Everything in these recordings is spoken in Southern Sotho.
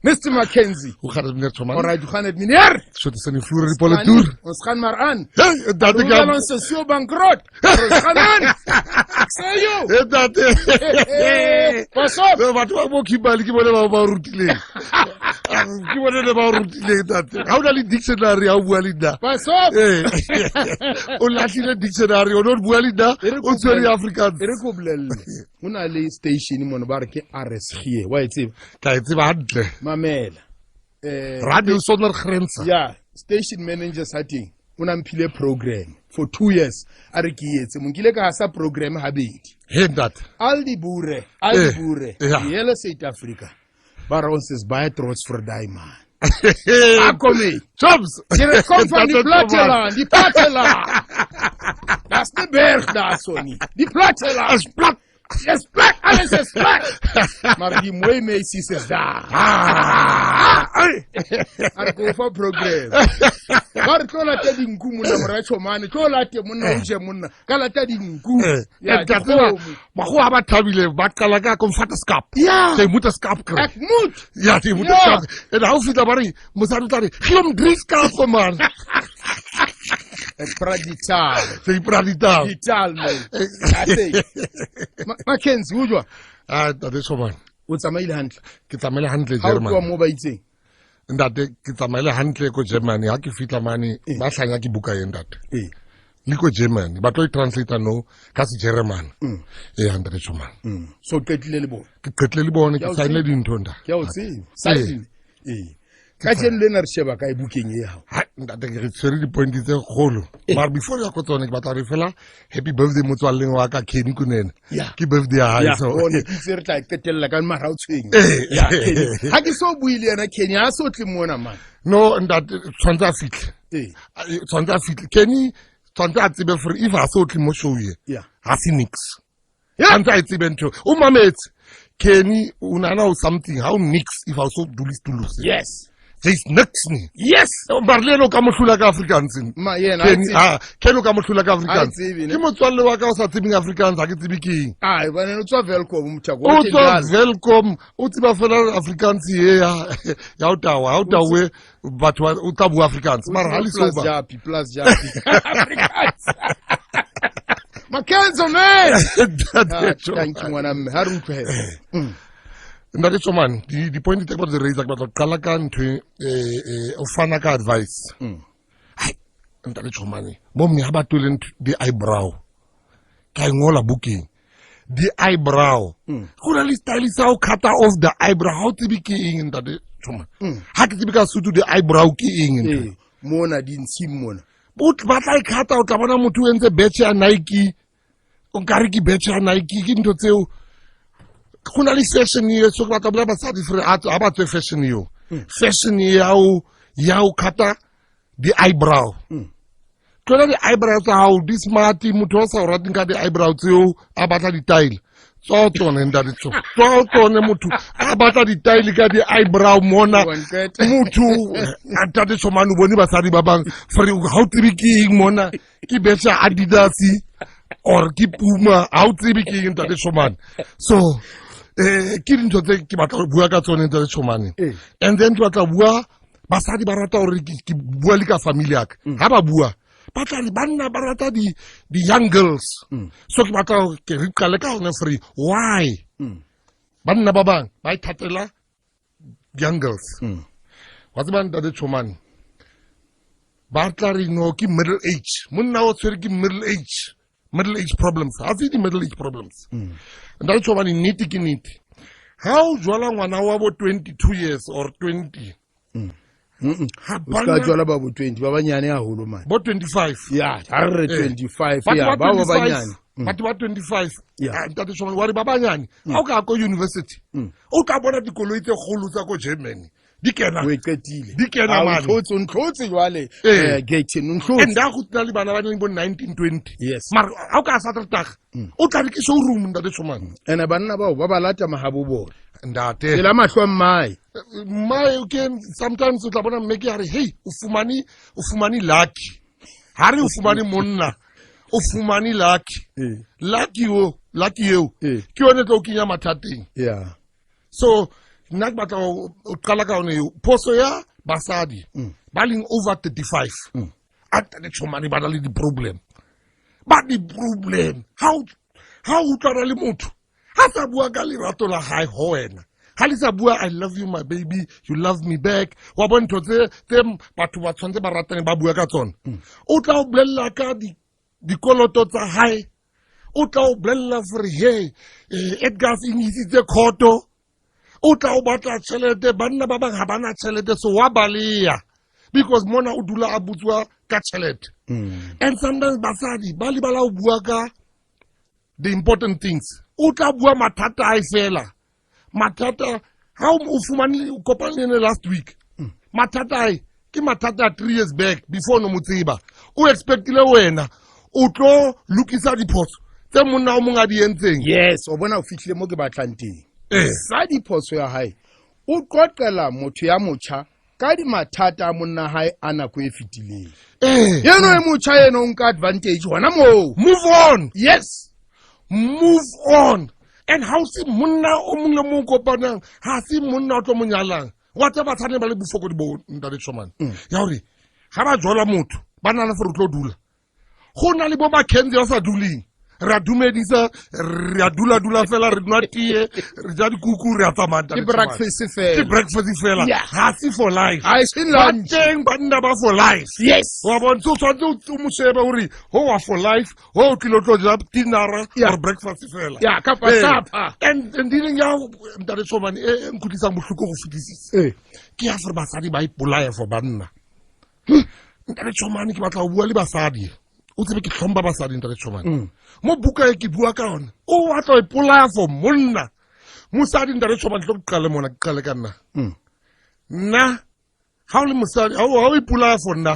Mr. Mackenzie. Hoe gaat het, meneer Tjoman? Alright, hoe gaan het, meneer? Zo te zijn die vloer in die politoer. Ons gaan maar aan. Hey, dat ik Hoewel aan. ons is zo bankrot. Maar ons gaan aan. Ek sê jou. Hey, dat. Hey, pas op. Batho ba mo Kimberley ke bone ba ba o rutileng. Ke bone le ba o rutileng, ntate. Ha o na le dictionary ha o bua le nna. Pas op. Ee. O latlhile dictionary, o ne o bua le nna, E re o tshwere Afrikaans. E re ko bolelle. Ho na le station mono ba re ke RSG. Wa e tseba? Ka e tseba hantle. Mamela. Radio sonder grense. Yeah, station manager sa teng o na mphile program for 2 years, a re ke etse mo nkile ka hasa program habedi. He, ntate. Al die boere, al die boere, die hele Suid-Afrika. Ba re ons is baie trots vir daai man. Ah, kom hier. Jobs. Jy kom van die Ntate Tjoman. platteland, die platteland. Dat is die berg daar so nie. Die platteland. Is plat. Is plat, alles is plat. Maar die mooi meisies is daar. Ah, ai. A re ko fa program. Ba re tlo lata dinku monna mora Tjhomane, tlo late monna o je monna. Ka lata dinku. Ja, Eh, ka tseba, dikgomo. Makgowa ha ba thabile ba qala ka kom vat 'n skaap. Jy moet 'n skaap kry. Ek moet. Ja, jy moet 'n skaap. En hou fitla ba re mosadi o tla re, "Gee hom drie skape, man." Ek praat die taal. Jy praat die taal. Die taal, man. Ate. Mackenzie, o jwa? Ah, ntate Tjhomane. O tsamaile hantle. Ke tsamaile hantle Ha o tloha Germany. mo ba itseng. Ntate, ke tsamaile hantle ko Germany. Ha ke fihla mane, ba hlanya ke buka e, ntate. Le ko Germany. Ba tlo e translate no ka se German. Eh, ntate Tjhomane. So qetile le bona. Ke qetile le bone, Ke ke a o saenile tseba. dintho, ntate. Ke a o tseba. Saenile. Ee. Ka jeno lena re sheba kae bukeng e hao? Ha, ntate, ke re tshwere di-point tse kgolo. Mara before ya ko tsone, ke batla re fela happy birthday motswalleng wa ka Kenny Kunene. Ke birthday ya hae, Ya, so. o ne ke itse re tla e qetella ka mara o tshwenye. Eh. Ya, Kenny. Ha ke so bue le yena Kenny, ha so tle mona man. No, ntate, tshwanetse a fihle. Tshwanetse a fihle. Kenny tshwanetse a tsebe gore if a se o tle mo show ye, ha se nix. Tshwanetse a e tsebe ntho. O mametse. Kenny, o nahana o something, ha o nix if ha o so dule setulo se. There is nix ni. Mara le ena o ka mo hlula ka Afrikaans ni. Ma yena ha Kenny, tsebe. ah, Kenny o ka mo hlula ka Afrikaans. Ha tsebe, ne? Ke motswalle wa ka o sa tsebeng Afrikaans, ha ke tsebe ke eng. Ai, bana o tswa Welkom mthako. O tswa Welkom, o tseba fela Afrikaans ye ya o tawa, ha o tawe batho o tla bua Afrikaans. Mara ha le Plus sober. Japi, plus Japi. Afrikaans. Mackenzie man. Ntate Ah, Tjhomane. thank you ngwana mme. Ha re utlwe. Ntate Tjhomane, di-point tse ke batla di raise, ke batla ho qala ka ntho e, o fana ka advice. Hai, ntate Tjhomane, bo mme ha ba twele ntho di-eyebrow. Ka e ngola bukeng. Di-eyebrow. Go na le style sa ho cut off the eyebrow. Ha o tsebe ke eng, ntate Tjhomane. Ha ke tsebe ka Sotho di-eyebrow ke eng ntho. Eh, mona dintshing mona. Ba tla e cut-a, o tla bona motho o entse betjhe ya Nike. O nkare ke betjhe ya Nike, ke ntho tseo. Go na le fashion e so ke batla ho bolela basadi gore ha ba tswe fashion eo. Fashion ya ho cut-a di-eyebrow. Tlohela di-eyebrow tsa hao di smart, motho o sa o rateng ka di-eyebrow tseo a batla di-tile. Tswa tsone, ntate tso. Tswa tsone, motho a batla di-tile ka di-eyebrow mona. Wa nqeta. Motho a ntate Tjhomane, o bone basadi ba bang fore ha o tsebe ke eng mona, ke betjhe ya Adidas or ke Puma, ha o tsebe ke eng, ntate Tjhomane. So ke dintho tse ke batla ho bua ka tsone, ntate Tjhomane. And then ke batla ho bua basadi ba rata hore ke bua le ka family ya ka. Ha ba bua ba tla re banna ba rata di young girls. So ke batla hore ke re qale ka hona free why banna ba bang ba ithatela young girls. Wa tseba, ntate Tjhomane, ba tla re no ke middle age, monna o tshwere ke middle age, middle age problems. Ha se di middle age problems, ntate Tjhomane. Nnete ke nnete, ha o jwala ngwana wa bo 22 years or 20, ha O ska jwala ba bo 20, ba banyane haholo man. Bo 25. Ya, ha re Eh. 25 Batho ya ba ba ba 25, banyane. Batho ba 25. Yeah. Ah, ntate Tjhomane, wa re ba banyane. Ha o ka ya ko university, o ka bona dikoloi tse kgolo tsa ko Germany di kena. O e qetile. Di kena Ah, o mane. ntlhotse, o ntlhotse jwale. Eh. Eh, Gaten, o ntlhotse. And ha go na le bana ba leng bo 19 20. Mara ha o ka Saterdag, o tla re ke showroom, ntate Tjhomane. Ene banna bao ba ba lata mahabo bona. Ntate. Tsela mahlo a mmae. Mmae ke sometimes o tla bona mme ke a re, hey, o fumane lucky. Ha re o fumane monna, o fumane lucky. Lucky o, lucky eo. Eh. Ke yone e tlo o kenya mathateng. Yeah. So Nna ke batla ho qala ka yone eo phoso ya basadi ba leng over 35. A ntate Tshomane, ba na le di-problem, ba di-problem. Ha o utlwana le motho, ha sa bua ka lerato la hae ho wena, ha le sa bua "I love you, my baby, you love me back", wa bo ntho tse batho ba tshwanetse ba ratane ba bua ka tsona, o tla o bolella ka dikoloto tsa hae, o tla o bolella gore he Edgars e isitse khoto, o tla o batla tšhelete. Banna ba bang ga bana tšhelete, so wa baleya because mona o dula a butswa ka tšhelete. And sometimes basadi ba lebala ho bua ka the important things. O tla bua mathata a fela, mathata ha o fumane o kopane le ene last week, mathata ae ke mathata a 3 years back before no mo tseba. O expectile wena o tlo lokisa diphoso tse monna o mongwe a di entseng. Yes, o bona o fitlhile mo ke batlang teng. Sa diphoso ya hae, o qoqela motho ya motjha ka di mathata a monna hae a nako e fetileng. Eno e motjha eno o nka advantage hona moo. Move on. Yes. Move on. And ha o se monna o mongwe le mongwe kopanang, ha se monna o tlo mo nyalang. Wa tseba, batshane ba le bofokodi bo, ntate Tshomane, ya gore ga ba jola motho ba nana gore o tlo dula. Go na le bo Mackenzie ba sa duleng, re a dumedisa, re a dula-dula fela, re nwa tee, re ja dikuku, re a tsamaya, ke ntate Tshomane. Breakfast Ke fela. Breakfast fela. Ga se for life. Ha e se Ba lunch. teng banna ba for life. Wa bontsha, o tshwanetse o mo shebe gore ho wa for life, ho o tlile o tlo ja dinara or breakfast fela. Ya, kapa supper. And dealing ya ntate Tshomane e nkutlwisang bohloko go fetisisa ke ya gore basadi ba ipolaya for banna. Ntate Tshomane, ke batla go bua le basadi. O tsebe ke tlhompa basadi, ntate Tshomane. Mo buka e ke bua ka yone, o batla go ipolaya for monna, mosadi. Ntate Tshomane, tlo ke qale mona, ke qale ka nna. Nna ga o le mosadi, ha o ipolaya for nna,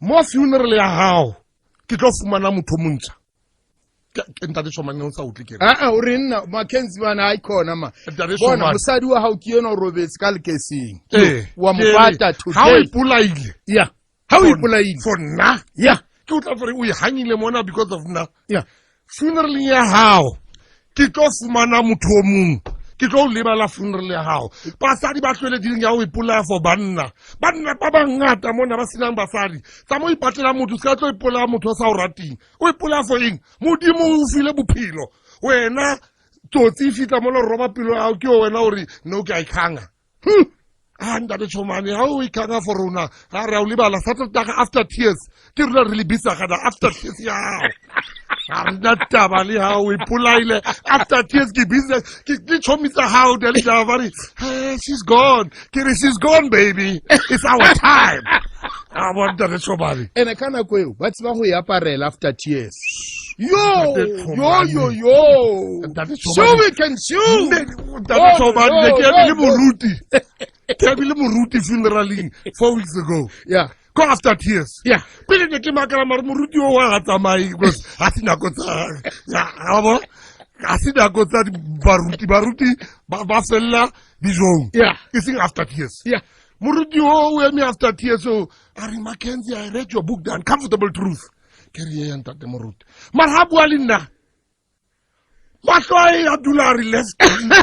mo funeral ya gago ke tlo fumana motho o montšha. Ntate Tshomane, o sa utlwe ke re? Aa, o re nna Mackenzie bana ha ikhona ma. Ntate Bona, Tshomane. mosadi wa hao ke ena o robetse ka lekeseng. Wa mo ke re, pata ha o today. ipolaile Ya, ha o ipolaile. For nna, ke o tla gore o e hangile mona because of nna, funeraleng ya gago ke tlo fumana motho o mongwe, ke tlo o lebala funeral ya gago. Basadi ba tlwele dileng ya go ipolaya for banna. Banna ba bangata mona ba senang basadi. Tsa mo ipatlela motho, se ka tlo ipolaya motho o sa o rateng. O ipolaya for eng? Modimo o file bophelo, wena tsotsi e fitlha mo le roba pelo ya gago. Ke wena o re no, ke a ikhanga. A ntate Tshomane, ga o ikhanga for rona, ga re a o lebala. Saterdag after tears, ke rona re lebisa gana after tears ya gago, ga re na taba le ga o ipolaile. After tears ke business ke tšhomi tsa gago di le taba ba re, "Hey, she's gone." Ke re, "She's gone, baby, it's our time." A bona, ntate Tshomane. Ene ka nako eo ba tseba go e aparela after tears. Yo. Ntate Yo. Tshomane. Yo yo. Ntate Sue, Tshomane. we can sue. Ntate Tshomane, ne ke No, ebile no. moruti, ke ebile moruti funeraleng 4 weeks ago ko after tears. Pele ne ke makala, mare moruti o wa ga tsamaye because ga se nako tsa ya bo, ga se nako tsa baruti. Baruti ba felela dijong, e seng after tears. Moruti o o eme after tears, o a re, "Mackenzie, I read your book, The Uncomfortable Truth." Ke re, "Ee, ntate moruti." Mara ha bua le nna, mahlo a e a dula a re left,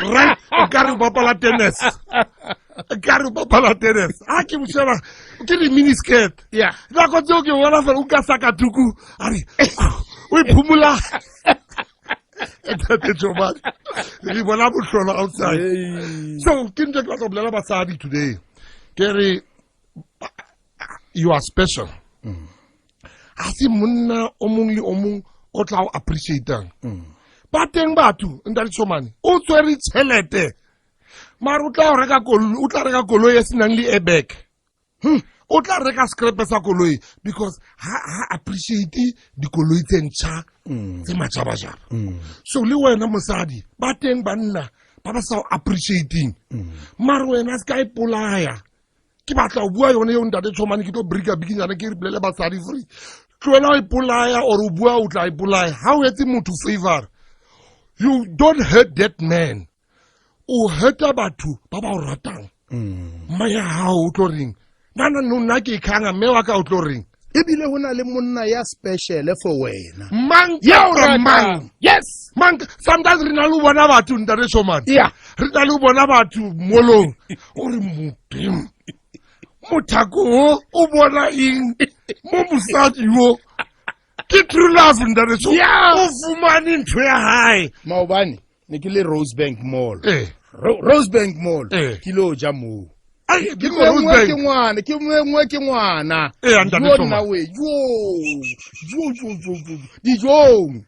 right, o ka re o bapala tennis, o ka re o bapala tennis. A ke mo sheba, ke le mini skirt. Nako tseo ke bona fela o ka sakatuku, a re o iphumula. Ntate Tshomane, re bona bohlolo outside. Hey. So ke ntho ke batla go bolela basadi today, ke re you are special. Ga se monna o mongwe le o mongwe o tla o appreciatang. Ba teng batho, ntate Tshomane, o tswere tšhelete, mare o tla reka koloi, o tla reka koloi e senang le airbag. O tla reka scrape sa koloi because ha appreciate dikoloi tse ntšha tse majabajaba. So le wena mosadi, ba teng banna ba ba sa o appreciating, mare wena se ka ipolaya. Ke batla o bua yone eo, ntate Tshomane. Ke tlo breaka bikinyana, ke re bolele basadi free, tlohela o ipolaya or o bua o tla ipolaya. Ha o etse motho favor, you don't hurt that man, o hurta batho ba ba o ratang. Mma ya gago o tlo reng? Nna no, nna ke ikhanga, mme wa ka o tlo reng? Ebile ho na le monna ya special for wena. Mang Ya o kapa mang. ratang. Yes. Mang, sometimes re na le ho bona batho, ntate Shomane. Yeah. Re na le ho bona batho molong. O re modimo. Mothako o o bona eng mo mosadi yo? Ke true love, ntate Shomane. Yeah. O fumane ntho ya hae. Maobane ne ke le Rosebank Mall. Rosebank Mall. Ke lo ja moo. Ai, Ke ke ko mengwe ke Rosebank. ngwana, ke mengwe ke ngwana. Eh, ntate Jo Shomane. nna we, jo. Jo jo jo jo. Dijong.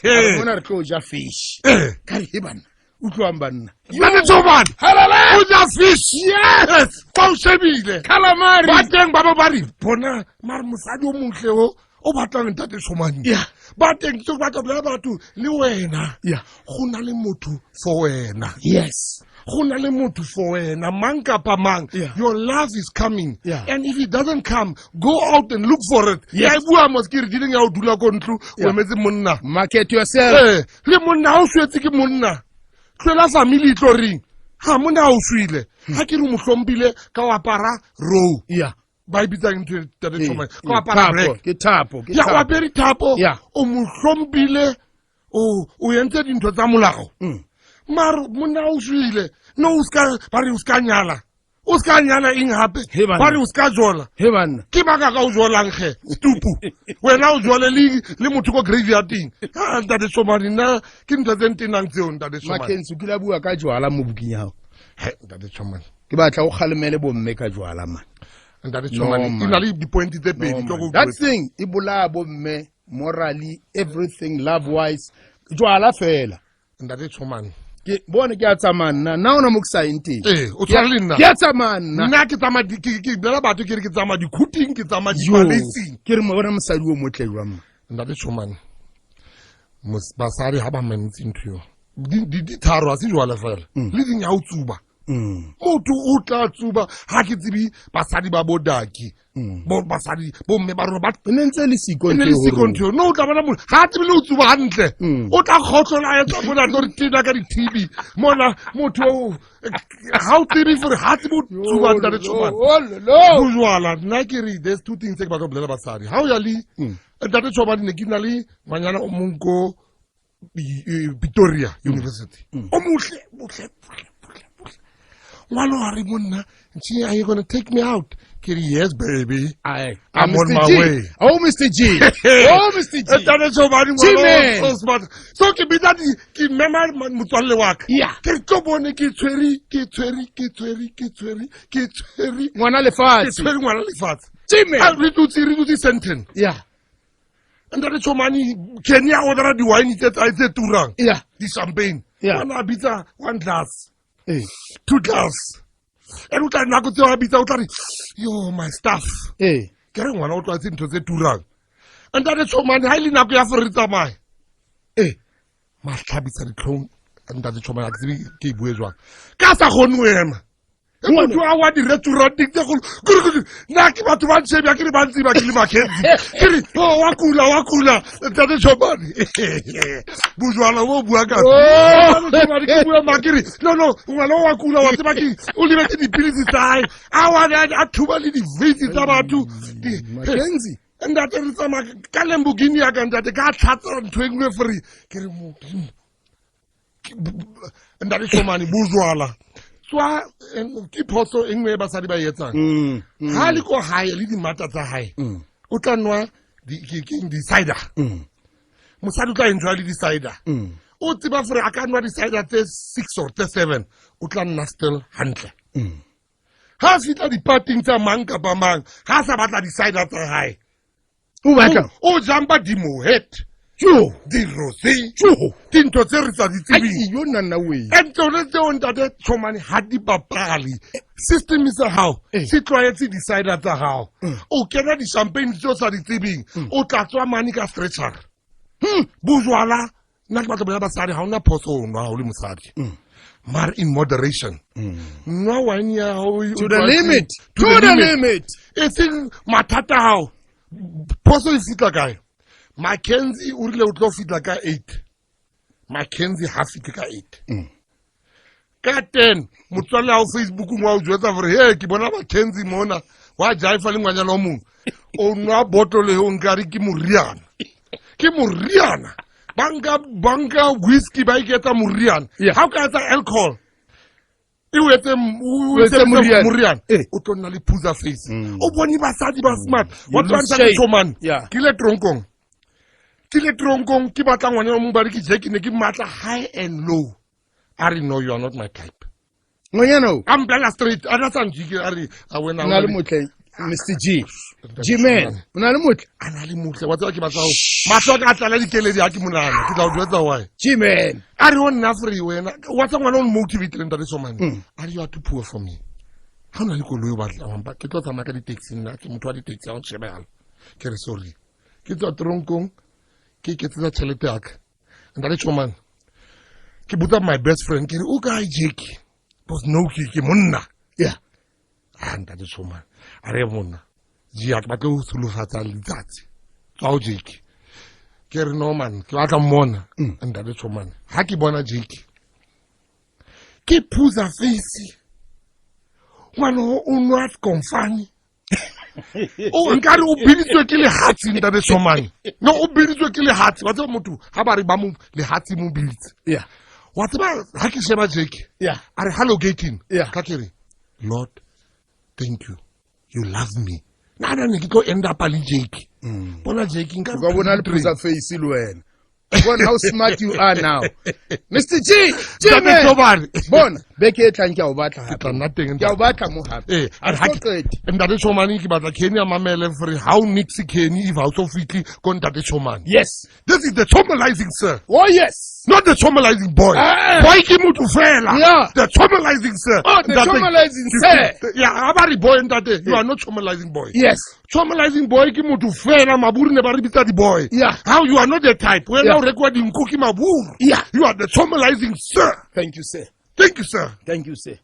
Re mona re tlo ja fish. Ka re he banna, utlwang banna. Ntate Shomane. Halala! O ja fish. Yes! Ba o shebile. Calamari. Ba teng ba ba ba re bona mare mosadi o motle o o batlang ntate Shomane. Yeah. Ba teng ke batla bolela batho le wena. Yeah. Go na le motho for wena. Yes. Go na le motho for wena, mang kapa mang. Yeah. Your love is coming. Yeah. And if it doesn't come, go out and look for it. Yes. Ke a e bua mos ke re dileng ya o dula ko ntlo, o Yeah. emetse monna. Market yourself. Le monna ha o swetse ke monna. Tlohela family e tlo reng? Ha monna ha o swile. Ha ke re o mo hlompile ka o apara row. Yeah. Ba e bitsang ntho e, ntate Shomane. Ka o Eh, apara thapo, black. ke thapo, ke Ya, o thapo. apere thapo. Yeah. O mo hlompile, o entse dintho tsa molao. Mare monna o shwele. No, o ska, ba re o ska nyala. O ska nyala eng hape? He banna. Ba re o ska jola. He banna. Ke baka ka o jolang ge, stupu. Wena o jole le motho ko graveyarding. Ha, ntate Shomane, nna ke ntho tse ntenang tseo, ntate Shomane. Mackenzie, o kile a bua ka jwala mo bukeng ya hao. He, ntate Shomane. Ke batla o kgalemele bomme ka jwala, man. Ntate No, Shomane, e man. na le di-point tse pedi, No, tlo man. go That jwetsa. thing e bolaya bomme morally, everything, love wise. Jwala fela. Ntate Shomane. Ke bone ke a tsamaya nna, nna hona mo ke sa yeng teng. Ee, o tshwana le nna. Ke a tsamaya nna. Nna ke tsamaya ke bolela batho ke re ke tsamaya dikhuting, ke tsamaya Jo, dipalesing. ke re bona mosadi o motle jwang, man. Ntate Shomane, basadi ha ba mametse ntho eo. Di tharo ha se jwale fela. Le ding ya ho tsuba. Motho o tla tsuba, ha ke tsebe basadi ba bodaki. Bo basadi, bo mme ba rona ba E ne ntse le siko E ne ntho le eo ho siko rona. ntho eo. No, o tla bona motho, ha a tsebe le ho tsuba hantle. O tla kgohlola a etsa mona, tlo re tena ka di-T B. Mona, motho o, ha o tsebe gore ha a tsebe ho tsuba, ntate Shomane. Bojwala, nna ke re, there's two things tse ke batla ho bolela basadi. Ha o ya le ntate Shomane, ne ke na le ngwanyana o mong ko Pretoria University. O motle, motle, motle, motle, motle. Ngwana wa re monna, ntshe, are you going to take me out? Ke re, yes, baby. Aye. I'm on Mr. my G. way. Oh, Mr. G. Oh, Mr. G. Ntate Shomane, ngwana G-man. o so smart. So ke bitsa di, ke mema motswalle wa ka. Yeah. Ke re, tlo bone ke tshwere, ke tshwere, ke tshwere, ke tshwere, ke tshwere. Ngwana Ke lefatshe. tshwere ngwana lefatshe. G-man. Ah, re dutse, re dutse Sandton. Yeah. Ntate Shomane, Kenny a order di-wine tse tsa tse turang. Yeah. Di-champagne. Yeah. Ngwana a bitsa one glass. 2 glass. And o tla nako tseo a bitsa, o tla re, yo, my stuff. Ke re ngwana o tlwaetse ntho tse turang. Ntate Shomane, ha e le nako ya gore re tsamaye. Mahlabisa ditlhong, ntate Shomane, ha ke tsebe ke e bue jwang. Ka sa kgone ho ema. E motho a wa di-restauranteng tse kgolo, kore kore, nna ke batho ba ntshebe, ha ke re ba ntseba ke le Mackenzie. Ke re, oh, wa kula, wa kula, ntate Shomane. Bojwala bo bua ka. Oh! Ntate Shomane, ke bua ma, ke re, no, no, ngwana o wa kula, wa tseba ke, o lebetse dipilisi tsa hae. A wa, a thuba le di-veins tsa batho. Mackenzie. Ntate, re tsamaya ka Lamborghini ya ka, ntate, ka tlhatsa ntho e nngwe free. Ke re, Modimo. Ntate Shomane, bojwala. Tswa, ke phoso e nngwe e basadi ba e etsang. Ha le ko hae le dimata tsa hae, o tla nwa di-cider. Mosadi o tla enjoy le di-cider. O tseba gore a ka nwa di-cider tse 6 or tse 7, o tla nna still hantle. Ha a fihla di-party-ing tsa mang kapa mang, ha a sa batla di-cider tsa hae. O batla? O jumpa di-moët. Jo. Di-rosé. Jo. Dintho tse re sa di tsebeng. Ai, yo nna nna wee. And tsone tseo, ntate Shomane, ha di bapale. System sa hao se tlwaetse di-cider tsa hao. O kena di-champagne tseo sa di tsebeng, o tla tswa mane ka stretcher. Bojwala, nna ke batla bolela basadi, ha hona phoso ho nwa ha o le mosadi. Mare in moderation. Nwa wine ya hao e To the tlwaetse- limit. To To the the limit. limit. E seng mathata a hao. Phoso e fihla kae? Mackenzie o rile o tlo fihla ka 8. Mackenzie ha fihle ka 8. Ka 10, motswalle wa Facebook wa o jwetsa hore, hey, ke bona Mackenzie mona, wa jaifa le ngwanyana o mong. O nwa bottle eo nkare ke moriana. Ke moriana. Banka banka whisky ba iketsa moriana. Ha o ka etsa alcohol e o etse o etse moriana o tlo nna le phuza face. O bone basadi ba smart. Wa tswa ntate Tshomane. Ke le tronkong. Ke le tronkong ke batla ngwana o mong ba re ke je ke ne ke matla high and low. A re no, you are not my type. Ngwanyana o. A mpolela straight, a na sa njike a re a wena. O na le motle Mr G. G man, o na le motle. A na le motle, wa tseba ke batla ho. Mahlo a ka a tlala dikeledi ha ke monana, ke tla o jwetsa why. G man. A re o nna free wena, wa tseba ngwana o motivate ntate Somane. A re you are too poor for me. Ha o na le koloi o batla wa mpa, ke tlo tsamaya ka di-taxi nna, ke motho wa di-taxi ha o ntshebe yalo. Ke re sorry. Ke tswa tronkong, ke iketsetsa tjhelete ya ka. Ntate Chomane, ke botsa my best friend, ke re o kae Jackie? Because no ke ke monna. Yeah. Ah ntate Chomane, a re monna. Ji a ke batle ho solofatsa letsatsi. Tswa ho Jackie. Ke re no man, ke batla mmona. Ntate Chomane, ha ke bona Jackie. Ke phuza face. Ngwana o nwa komfani. O nkare o biditswe ke lehatsi ntate Shomane. No o biditswe ke lehatsi. Wa tseba motho ha ba re ba mo lehatsi mo biditse. Yeah. Wa tseba ha ke sheba Jackie. Yeah. A re hello Gating. Yeah. Ka ke re Lord, thank you. You love me. Na na ne ke tlo end up le Jackie. Bona Jackie nka O ka bona le phuza face le wena. Bona how smart you are now. Mr G, G man. Bona, beke e tlang ke a o batla Ke hape. tla nna teng. Ke a o batla mo hape. Eh, a re ha Tlo ke qete. Ntate Shomane ke batla Kenny a mamele for how nix Kenny if ha o so fihle ko Ntate Shomane. Yes. This is the traumatizing sir. Oh yes. Not the traumatizing boy. Ah. Boy ke motho fela. Yeah. The traumatizing sir. Oh, the Ntate- traumatizing sir. Yeah, ha ba re boy ntate, you are not traumatizing boy. Yes. Traumatizing boy ke motho fela maburu ne ba re bitsa di boy. Yeah. How you are not the type. Wena Yeah. o rekwa dinku ke maburu. Yeah. You are the traumatizing sir. Thank you sir. Thank you sir. Thank you sir.